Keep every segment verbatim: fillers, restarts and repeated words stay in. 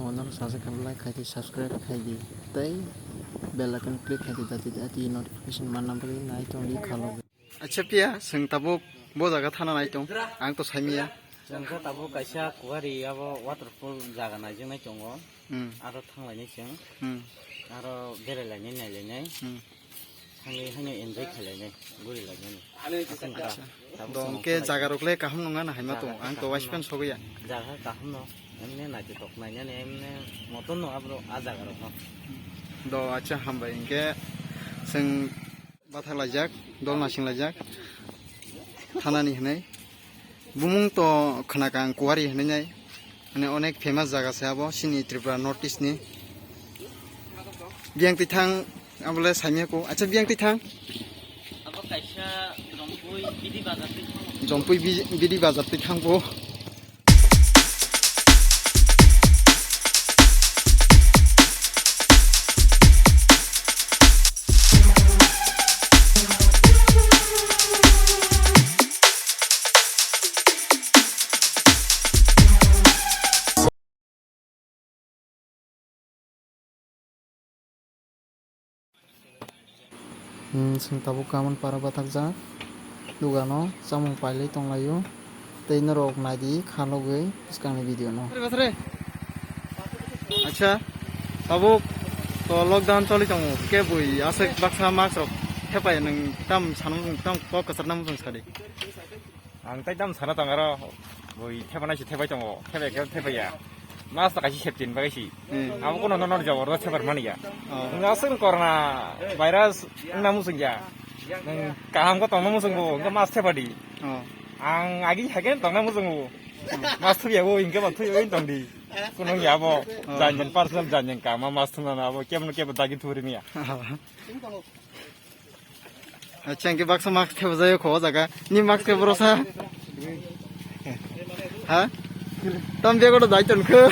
Channel subscribe, like khai di, subscribe khai di. Tei bell icon click khai di, jati jati notification manna bagwi nai tong di khalo. Acha piya, chwng tabuk bo jaga thana nai tong. Ang to saimiya. Chwng khe tabuk kaisa kuwari abo waterfall jaga naijaknai tongo. Hmm. Aro thanglainai chwng. Hmm. Aro berailainai, nailainai. Hmm. Thangwi haino enjoy khlainai, gurilainani. Acha. Tabuk do chwng hwnkhe thanglainai. Jaga rok le kaham nung na haima tong. Jaga ang to kaham waispan no. Sogwi ya. Jaga kaham no. Emne naithotok nainani emne motom no abro a jaga rok no. Do acha hambai hwnkhe chwng bathak laijak, dol nasing laijak, thanani hinwi. Bumung to khwnaka ang kuwari hinwi nai. Mane onek famous jaga se abo, chini Tripura North East ni. Biyang twi thang, abole saimya ko. Acha, biyang twi thang. Abo kaisa Jompui Bidi Bazar twi thang. Jompui Bi-, Bidi Bazar twi thang bo. Hmm, chwng tabuk Kaman para bathakjak dogano chamung pailai tonglaio. Tei norok naidi kha logwi bwskangni video no. Acha, tabuk to lockdown choli tongo, kebwi aswk baksa mask rok thepai, nwng tam sanmung tam kok kwchar nang mung sadi. Ang tai tam sana tong aro, bui thepanai se thepai tongo, thepai khe thepai ya. Mas ta kaisi septin ba kaisi. Hmm. Abo kono no jabor da thepai mani ya. Oh. Nga sung corona virus na musung ya. Nang kaham ko tong musung bo, nga mas thepadi. Oh. Ang agi hagen tong musung bo. Mas thuya bo, ingke ba thuya in tong di. Kono ya bo, oh, janjan personal janjan kama mas thuna na bo, kemno kebo dagi thuri miya. Acha, hwnkhe baksa mask thepajak kho o jaga. Ni mask khe bwrwsa? Ha? Tam bego da dai ton kho.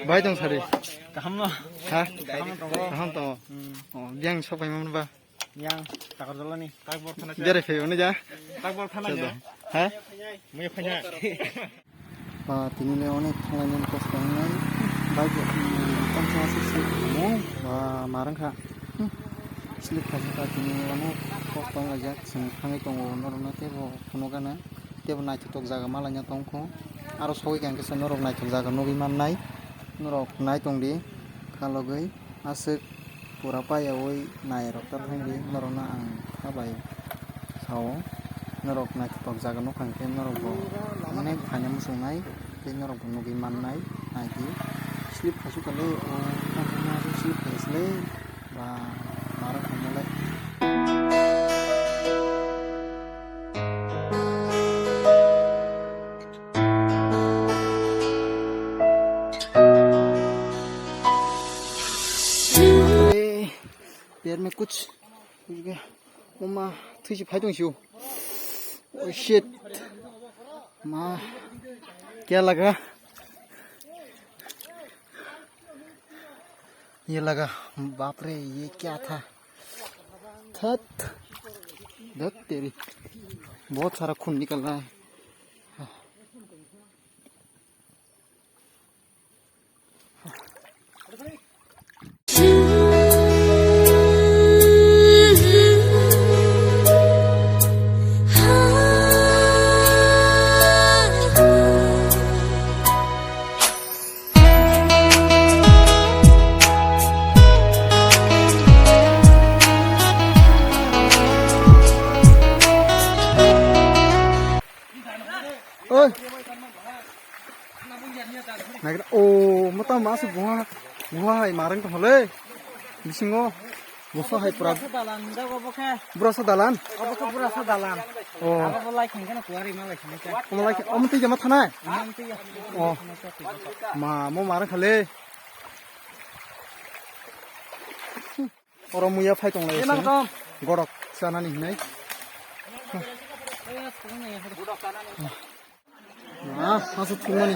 Bai tong sari. Kaham no? Ha? Kaham no tongo. Kaham tongo. Hmm. Oh, biyang sopai man ba? Yang, takar jolani. Berai phai ono ja. Tak bol thana. Ha? Mui phanya. Ba, tini le onek thanglai nang kosto wngnai. Bike, mm, tamsa aswk se mo, ba, marang kha. Hmm. Slip kha se ta tini onek kosto wnglaijak. Chwng thangwi tongo norokno teibo phunukgana. Teibo naithotok jaga malaina tongkho. Aro sogwi kha hwnkhe se norok naithok jaga nugwi mannai. Norok nai tongdi khalogwi. Aswk pura payaui nairok ta thangdi, norokno ang kha bai sao, norok naithotok jaga nukha hwnkhe norokbo onek phaina muchungnai tei norokbo nugwi mannai. Naidi slip khaisukha le, o slip khaisle ba marok khaimale. अरे, पैर में कुछ घुस गया। Oma, thui si phai tong siu. Oh shit. Ma, क्या लगा? ये लगा। बाप रे, ये क्या था? थत। धत तेरी। बहुत सारा खून निकल रहा है। Oi. Nagra, o, mata mas buha, buha hai marang to hole. Bisingo, busa hai pura. Burasa dalan, da obo khe. Burasa dalan? Obo khe burasa dalan. O. Abo bo lai khangkhe na kuwari ma lai khangkhe. Omo lai, omo twi jama thanai? Omo twi ya. O. Ma, mo marang khale. Oro muya phai tong lai. Gorok chanani hinai. Ah, hasu thumani.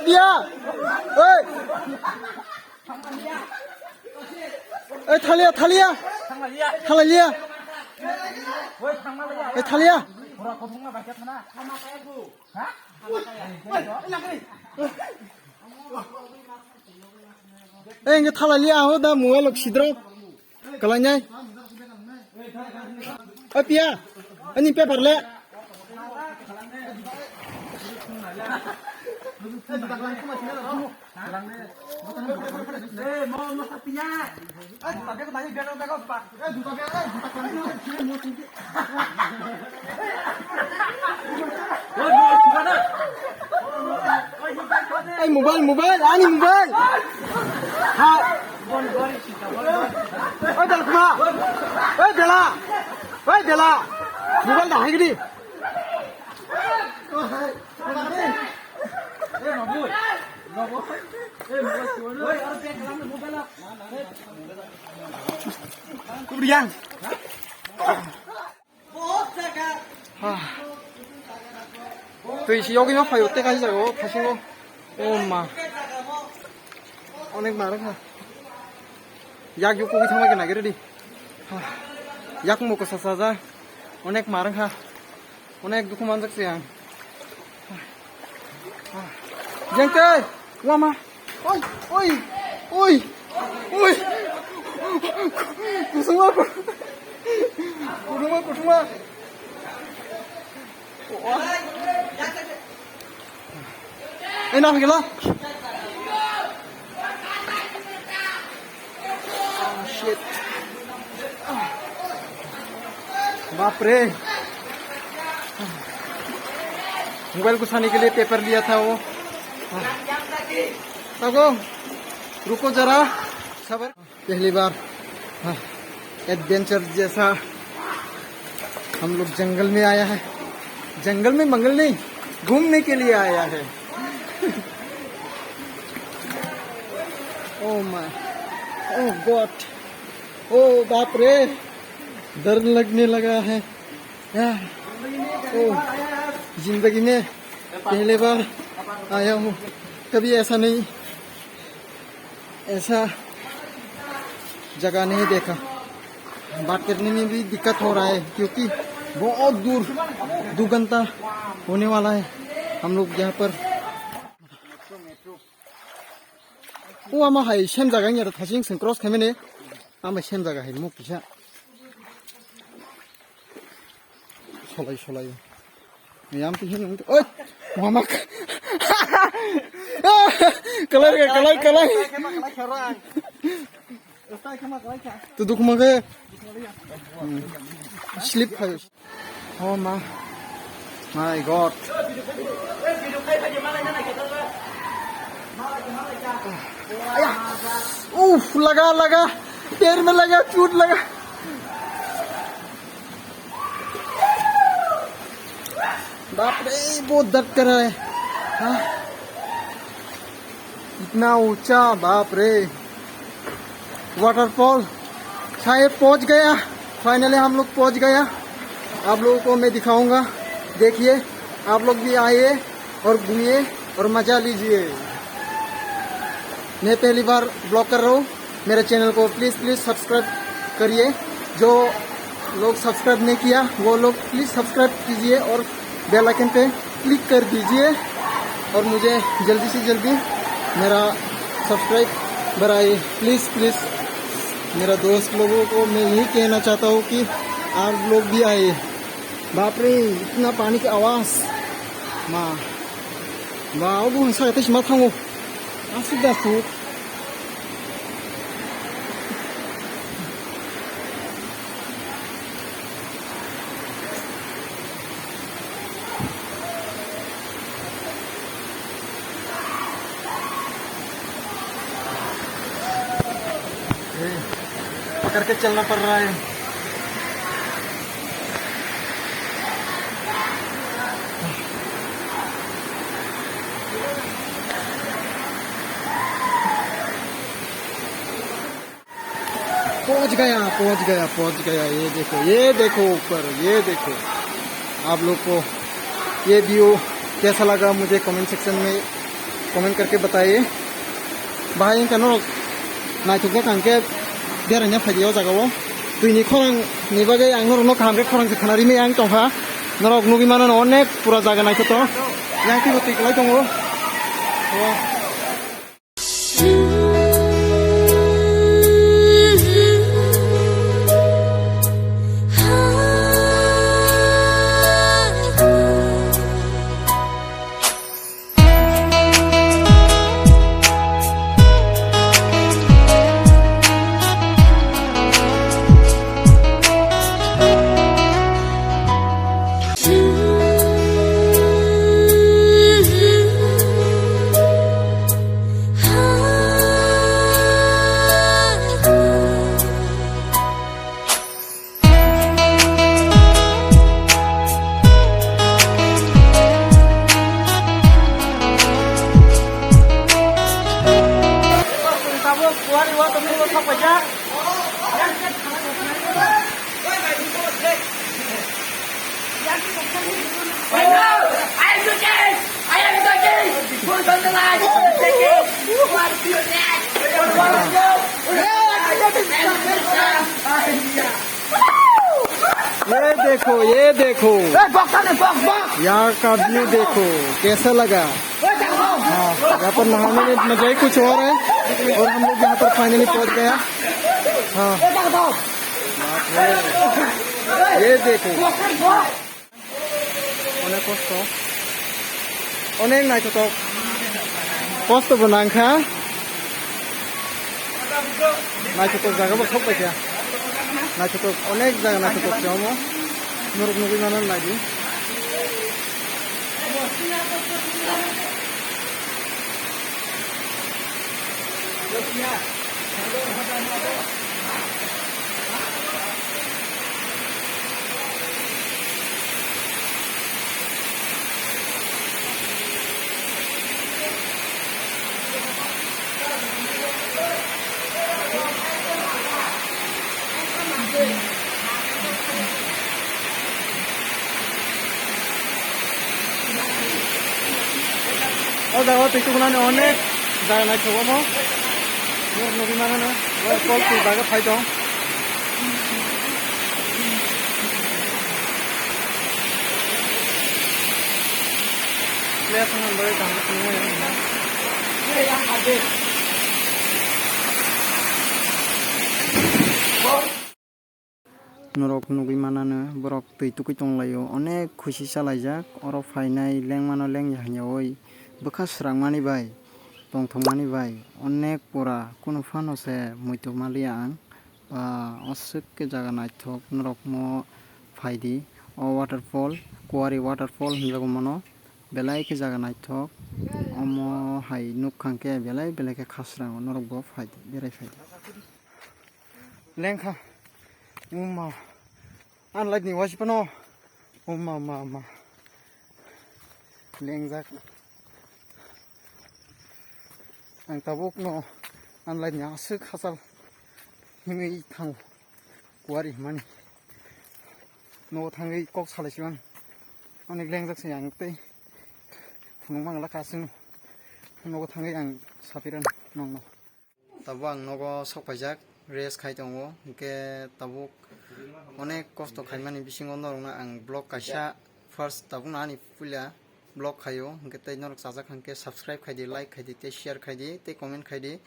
Ya. Oi. Oi, thalia, thalia. Thalia. Oi, thalia. Oi, engke thalia, ho da mobile lok sidro. Kalainai. Oi, piya. Ani paper le. Ai, mobile, mobile, ani mobile. Ha. Oi, Dalkuma. Oi, Dela. Oi, Dela. Mobile da haigidi. Kubriang. Twi si yogwi no phaio, tei kaisa jaga o thasingo. O ma. Onek ma rwkha. Yak yukugwi thangma khe nagiridi. Yak muko sasaja. Onek ma rwkha. Onek dukhu manjak se ang. Jengke, wama. Oi, oi, oi, oi. Kusuma, kusuma, kusuma. Oi, na gila. Shit. बाप रे। मोबाइल घुसाने के लिए पेपर लिया था वो। तको, रुको जरा, सबर। पहली बार, हाँ, एडवेंचर जैसा हम लोग जंगल में आया है। जंगल में मंगल नहीं, घूमने के लिए आया है। Oh my, oh God, oh बाप रे, डर लगने लगा है। यार, ओ, जिंदगी में पहले बार आया हूँ, कभी ऐसा नहीं, ऐसा जगह नहीं देखा। बात करने में भी दिक्कत हो रहा है क्योंकि बहुत दूर, दो घंटा होने वाला है हम लोग यहाँ पर। O ama hai same jaga wngya da thasing seng cross khaimani. Ama same jaga hai muk kisa. Solai solai. Yam ti hin oi mama. Kalai kalai kalai. Tu duk mage. Slip khayo. Oh ma, my God. Uff, लगा लगा, पैर में लगा, चोट लगा। बाप रे, बहुत दर्द कर रहा है। हाँ? इतना ऊंचा, बाप रे। वाटरफॉल शायद पहुंच गया, फाइनली हम लोग पहुंच गया। आप लोगों को मैं दिखाऊंगा, देखिए, आप लोग भी आइए और घूमिए और मजा लीजिए। मैं पहली बार ब्लॉग कर रहा हूँ, मेरे चैनल को प्लीज प्लीज सब्सक्राइब करिए। जो लोग सब्सक्राइब नहीं किया वो लोग प्लीज सब्सक्राइब कीजिए और बेल आइकन पे क्लिक कर दीजिए और मुझे जल्दी से जल्दी मेरा सब्सक्राइब बढ़ाइए प्लीज प्लीज। मेरा दोस्त लोगों को मैं यही कहना चाहता हूँ कि आप लोग भी आइए। बाप रे, इतना पानी की आवाज। मा, मा, obo hwnsa khe tei sima thango. Asuk da asuk. ए, पकड़ के चलना पड़ रहा है। पहुंच गया, पहुंच गया, पहुंच गया। ये देखो, ये देखो ऊपर, ये देखो। आप लोग को ये व्यू कैसा लगा, मुझे कमेंट सेक्शन में Comment karke bataiye. Bahai wngkha norok naithokjak ang khe beraina phaidi o jaga o. Twini khorang ni bagwi ang norokno kaham khe khorang se khna rimwi ang tongkha. Norok nugwi mano no onek pura jaga naithotok. Yang twibo twi kwlai tongo. ये देखो, ये देखो। ए, बक्सा ने, बक, बक। यहाँ का व्यू देखो, कैसा लगा? ए, जाओ, जाओ। हाँ, यहाँ पर नहाने में मजा ही कुछ और है। और हम लोग यहाँ पर finally पहुँच गया। हाँ। ए, जाओ, जाओ। ये देखो। बक्सा ने, बक। Onek kosto. Onek naithotok. Kosto bo nangkha. Naithotok jaga bo sok paikha. Naithotok, onek jaga naithotok se omo. Norok nugwi mano naidi. O jaga o twi tukunani onek jaga naithogo omo. Norok nugwi mano no, waterfall twi bagwi phai tong. Place no bai tang. Norok nugwi manano, borok twi tugwi tonglaio, onek khusi chalaijak. Oro phainai lengmano lengya hinyaui bwkha swrangmani bai, tongthokmani bai, onek pura kunu phano se muitu maliya ang. Ba, aswk khe jaga naithok, norok mo phaidi. O waterfall, Kuwari waterfall hinjago mano, belai khe jaga naithok. Omo hai nukha hwnkhe belai belai khe kha swrango, norok bo phaidi, berai phaidi. Lengkha. Uma. Ang light ni waisi phano. Uma, ma, ma. Lengjak. Ang tabuk no ang light ni aswk hachal himwi thango. Kuwari himani. Nogo thangwi kok salai siman. Onek lengjak se ang tei. Phunuk mangla kasung. Nogo thangwi ang sapiran nongno. Tabuk ang nogo sok paijak, rest khai tongo, hinkhe tabuk onek kosto khaimani bisingo norokno ang vlog kaisa first tabukno ani puila vlog khaio, hinkhe tei norok chajak hinkhe subscribe khaidi, like khaidi, tei share khaidi, tei comment khaidi,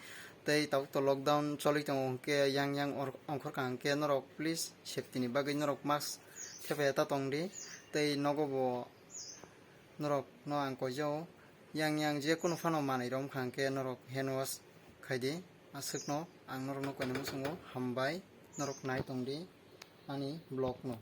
tei tabuk to lockdown choli tongo, hinkhe yang yang or-, ongkhorkha hinkhe norok please safety ni bagwi norok mask thepai ta tongdi, tei nogo bo norok no ang koijao, yang yang je kunu phano manwi rom kha hinkhe norok hand wash khaidi, aswkno ang norokno koinai muchungo hambai, norok nai tongdi ani vlog no.